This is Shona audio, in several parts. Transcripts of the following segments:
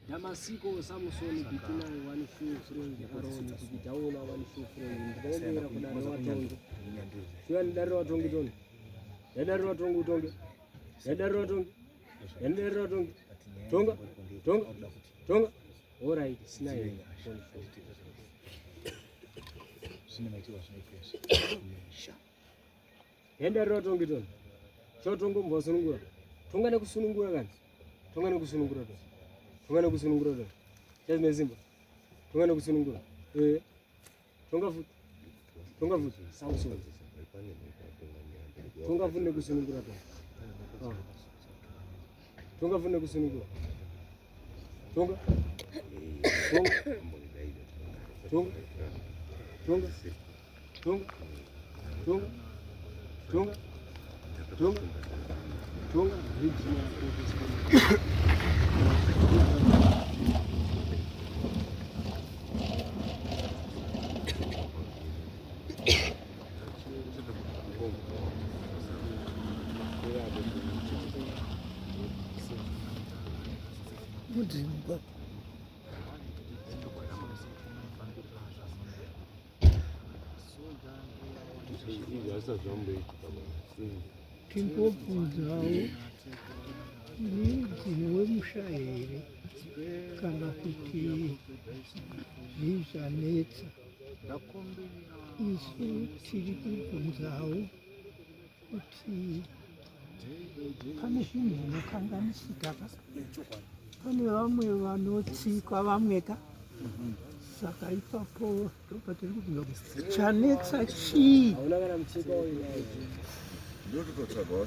Damasiko Samson Bitinai one shoe friend Aaron Tikitaona one shoe friend ndikaombera kudare watongi siwa ndidare watongi toni ndadare watongi utonge ndadare watongi ndadare watongi tonga tonga tonga all right sinai Zvine maitiro azvinoitwa izvi. Henda rotongi toni. Chotongo mbosunungura. Tonga nekusunungura kani. Tonga nekusunungura toni. Tonga nekusunungura toni. Chazine simba. Tonga nekusunungura. Eh. Tonga futi. Tonga futi. Samson. Tonga futi nekusunungura toni. Ah. Tonga futi nekusunungura. Tonga. Tonga. Tonga. Tonga. Tonga. Tonga. Tonga. Tonga. Tonga. Mudzimba. Tingobvunzawo mudzimu wemusha here kana kuti zvii zvanetsa. Isu tiri kubvunzawo kuti pane zvinhu zvinokanganisika ka pane vamwe vanotsikwa vamwe ka saka ipapo ndopatiri kubvunza kuti chanetsa chii Hauna kana mutsika uinaye. Ndotototsvagawo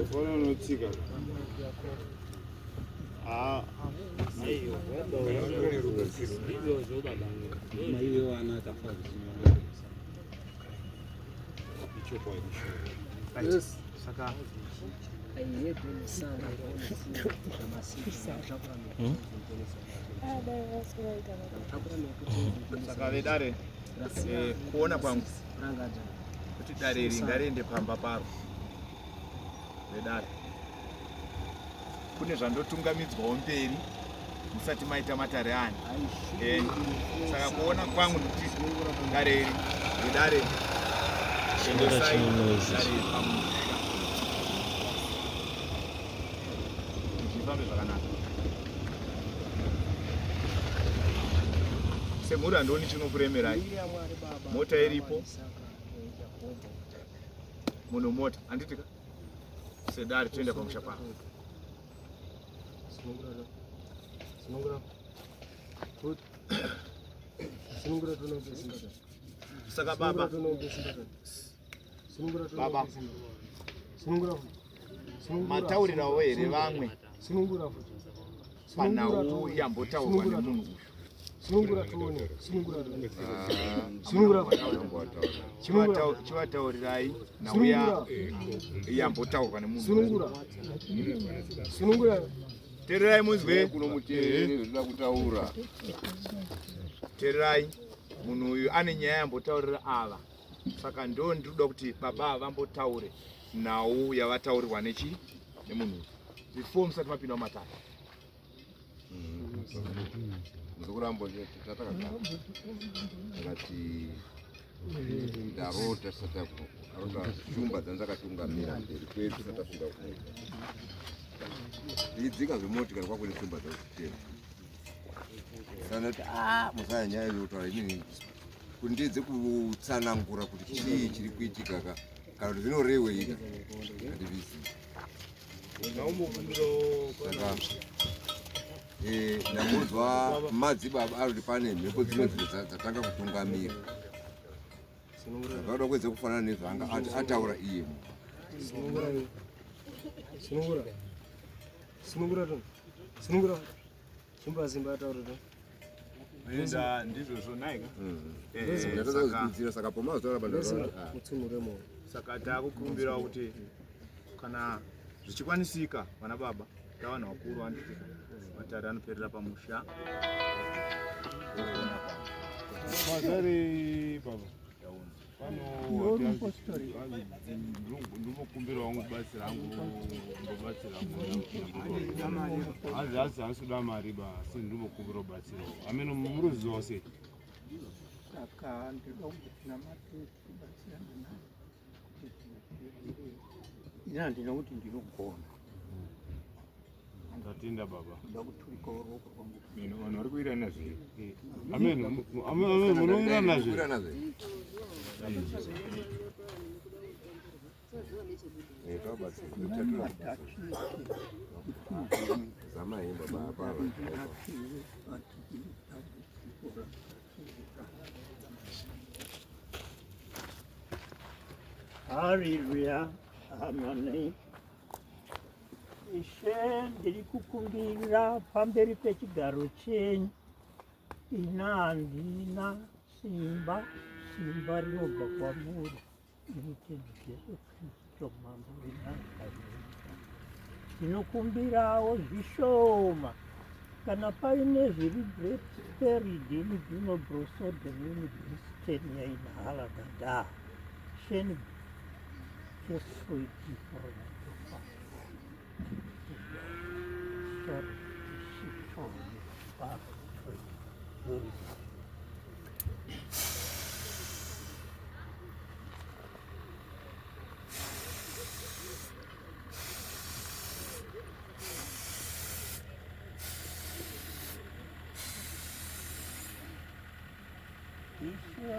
Ufana unotsika. Ah. Yes. Saka Saka vedare eh, kuona kwangu kuti dare iri ngariende pamba paro vedare kune zvandotungamidzwawo mberi musati maita matare ani eh, saka kuona kwangu ndikuti dare iri vedare endesai dare iri pamusha zvifambe zvakanaka semhuri handioni chinokuremerai mota iripo munhu mota handitika sedare toenda pamusha pavo saka baba baba mataurirawo here vamwe panhau yambotaurwa nemunhu uyu Sunungura tuone. Sunungura tuone. Sunungura. Sunungura. Chivataurirai nhau yambotaurwa nemunhu. Sunungura. Sunungura. Tererai munzwe. Kuno muteerere zvinoda kutaura. Tererai munhu uyu ane nyaya yambotaurira ava. Saka ndo ndinoda kuti baba ava vambotaure nhau yavataurirwa nechi nemunhu uyu. Before musati mapinda mumatare. Ndokurambo tatakagara akati ndarota tisati arota shumba dzanzakatungamira mberi kwedu tisati tasvika kuno tichidzika zvemotikari kwakune shumba dzazvitema sanati a ah, musaya nyaya yekutaura inini kuti ndiedze kutsanangura kuti chii chiri kuitika ka kana kuti zvinorewei ka handizvizivi Saka eh, ndambonzwa madzibaba ari kuti pane mhepo dzimwe dzatanga kutungamira zvakada kuedza kufanana nezvaanga ataura iye. Sunungura. Sunungura. Sunungura. Simba simba ataura to. Enda ndizvozvo nhaika. Mm. Eh, Ndakazvidudzira saka pomazotaura bandaro. Mutsunhure moyo. Saka takukumbirawo kuti kana zvichikwanisika vana baba tavanhu vakuru handiti matare anoperera pamusha. Mazari baba. Mupostori. Ndinokumbira wangu batsira hangu ndobatsira hanzi hanzi hansi kuda mari ba asi ndinokumbira ubatsira amene muruziva sei. Saka ndinoda kuti tinamate tibatsirane naye kuti zvinhu ini handina kuti ndinogona. Ndatenda baba. Ndoda kuturika ruoko rwangu. Vanhu vari kuirana zve. Amen. Amen. Munoirana zve. Hallelujah. Amen. Ishe, ndiri kukumbira pamberi pechigaro chenyu. Ina handina simba, simba rinobva kwamuri. Imi Tenzi Jesu Kristu, Mambo wenyika yenyika. Ndinokumbirawo zvishoma kana paine zviri peridini dinobrosodemini bristenia inhalagada sheni kesoitiforomatofa Ishe,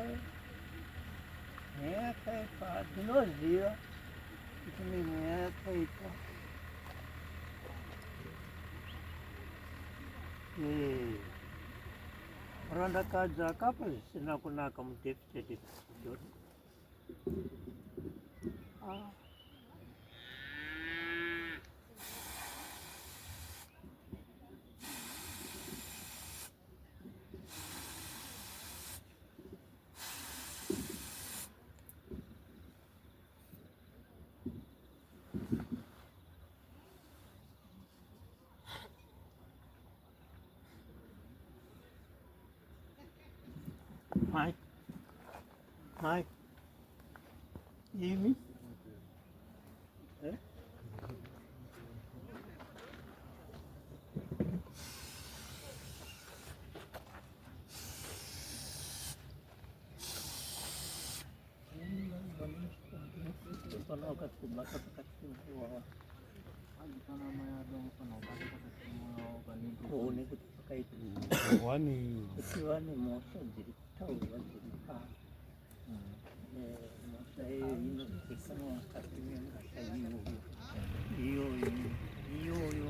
mweya yakaipa ndinoziva kuti mweya yakaipa. Murandakadzi akapa zvisina kunaka mudeputedi. Mai, mai, imi. Eh? Kuone kuti pakaita kuti vane mhosva dziri kutaurwa dziri pano. Mhosva iyo inozivikanwa mukati memusha iyoyo iyoyo iyoyo.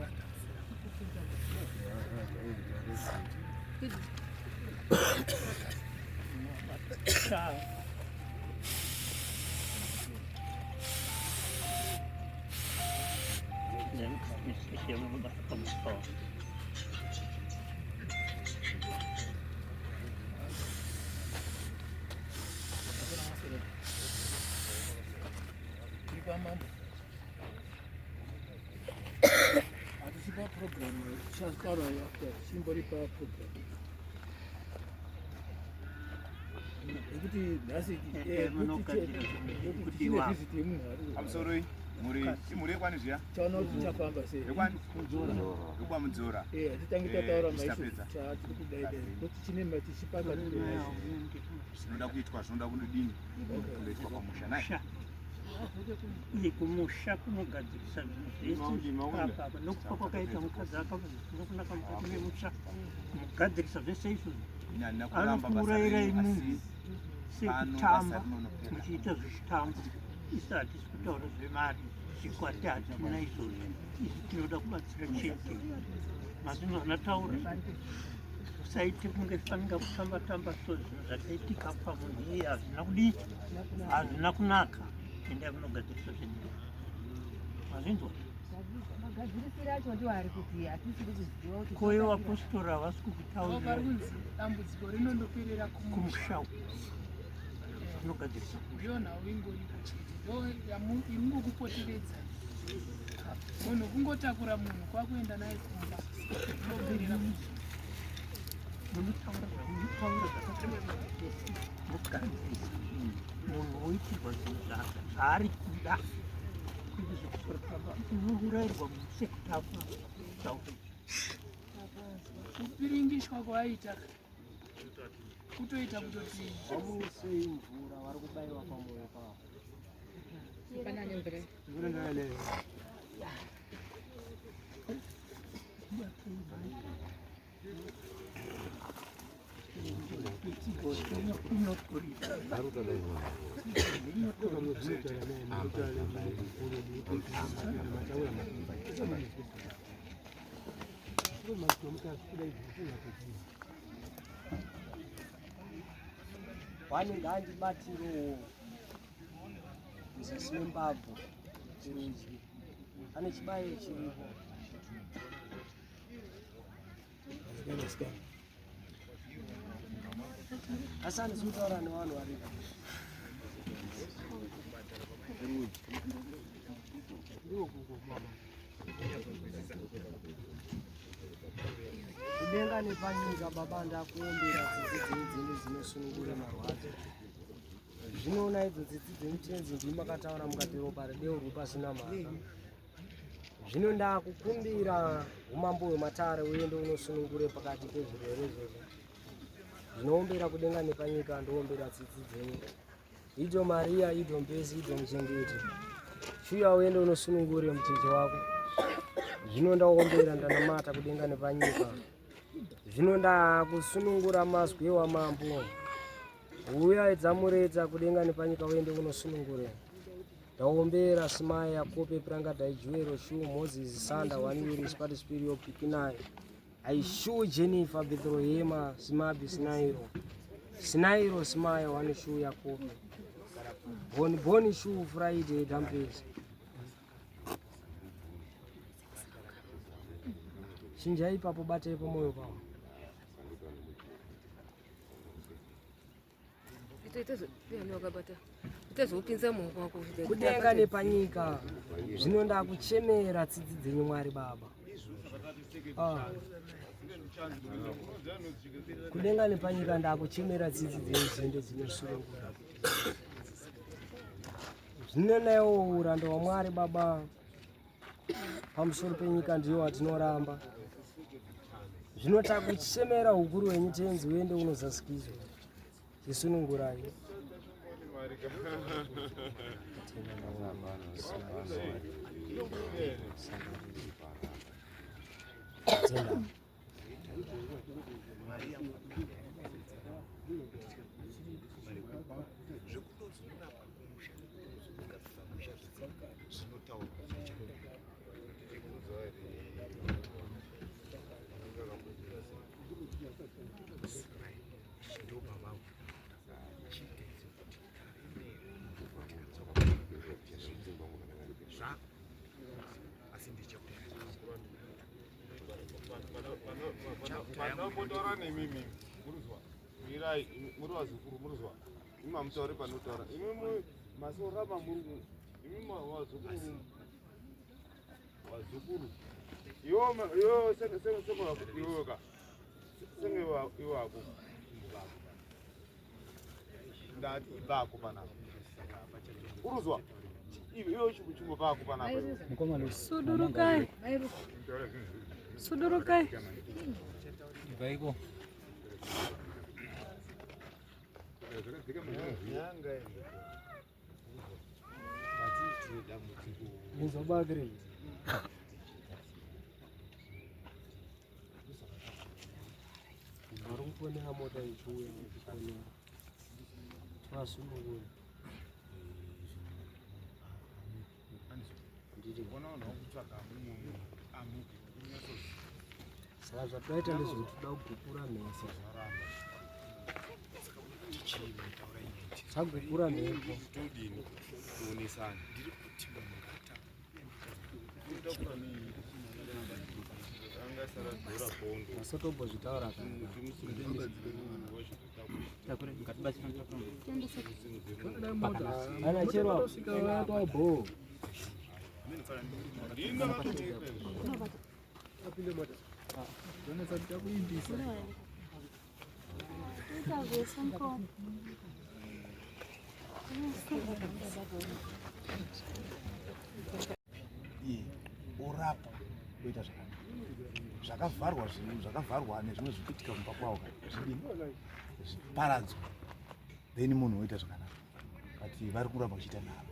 Hatisipa program tichataura after chimbori pa program nekuti nhasi tine visit yemunhu ari Amusoroi mhuri imhuri yekwani zviya chaona kuti chafamba sei yekwani yekwamudzora. Eh, hatitangi tataura Eh, maisu tisapedza. chatiri kudaidai kuti chine tichipanga Zvinoda kuitwa zvinoda kundodini kundoitwa pamusha nai. Uye kumusha kunogadzirisa zvinhu zvese apa nokufa kwakaita mukadzi akafa zvisina kunaka mukati memusha mugadzirisa zvese izvozvo. Ini handina kuramba basa Anokuurayirai renyu munhu asi pano basa sekutamba rinonopera. muchiita zvechitamba. Isu hatisi kutaura zvemari, zvikwati hatina izvozvo. Isu tinoda kubatsira chete. Mazino zvandataura usaite kunge fanika kutamba tamba so zvinhu zvakaitika pamunhu iye hazvina kudii, hazvina kunaka. Endai munogadzirisa zvinhu. Mazvinzwa? Magadzirisiro acho ndiwo ari kuti hatisiri kuziva kuti Koyo vapostori havasi kukutaurira vari kunzi dambudziko rinondoperera kumusha uku. Unogadzirisa kumusha. Ndiyo nhau ingoripo chete, ndo iri kungokupoteredza. Munhu kungotakura munhu kwakuenda naye kumba inoperera kumusha. Munotaura zvamunotaura zvakataura mugadzirisa zvinhu. Munhu woitirwa zvinhu zvaari kuda, kwete zvekusora kutamba. Unourayirwa munhu sekutamba taura. Kupiringishwa kwaaita kutoita kutoti Vamuisei mvura, vari kubaiwa pamwoyo pavo. Wani ngaandibatirewo muzasi membabvu kurudyi, pane chibayo chiripo. Asi handisi kutaura nevanhu varipo. Kudenga nepanyika baba, ndakuombera tsitsi dzenyu dzene dzinosunungura marwadzo. Zvinoona idzo tsitsi dzenyu tenzi, ndimi makataura mukati ropa rideurwe pasina mhaka. Zvino ndakukumbira umambo hwematare uende unosunungure pakati pezvirwere izvozvo. Ndinoombera kudenga nepanyika, ndoombera tsitsi dzenyu. Idzo Maria, idzo Mpesi, idzo Muchengeti. Shuya uende unosunungure mucheche wako. Zvino ndaombera, ndanamata kudenga nepanyika. Zvino ndakusunungura mazwi wamambo. Uya idzamuredza kudenga nepanyika uende unosunungure. Ndaombera Simaya, Yakope, Prangadai, Juero, Shu, Moses, Sanda, Waniri, Spati, Spirio, Pikinai. Aishu, Jennifer, Bethrohema, Simabi, Sinairo. Sinairo, Simaya, Wani, Shu, Yakope. Boni, Boni, Shu, Friday, Dampesi. Chinjai ipapo, batai pamoyo pavo. Kudenga nepanyika zvino ndakuchemera tsitsi dzenyu Mwari Baba. Ah. Kudenga nepanyika ndakuchemera tsitsi dzenyu dzende dzinosunungura. Zvino naiwo uranda hwaMwari Baba pamusoro penyika ndiwo watinoramba. Zvino takuchemera ukuru hwenyu tenzi, uende unozasikizwa. Tisunungurai. Tenda. Panotaura nemimi muruzwa, mirai muri vazukuru muruzwa, imi hamutauri panotaura imi masorama muri imi vazukuru vazukuru iwo senge iwoka senge iwako ndati ibako panapa uruzwa iwe chimbo pako panapa. Sudurukai, sudurukai. Ibvaiko. Nyanga. Muzobagiri. Vari kufonera mota ichiuya ichifonera. Vasunungure. Ndiri. Saka zvatoita ndezvekuti toda kugupura mhepo. Tagupura mhepo. Todini kuonesana? Ndiri kuti mungata Masotombozvitaura kana. Ana chero bho. Ita vese mukoma. Iye orapwa oita zvakanaka. Zvakavharwa zvinhu zvakavharwa nezvimwe zviri kuitika kumba kwawo ka zvidini zviparadzwa then munhu oita zvakanaka but vari kuramba vachiita nharo.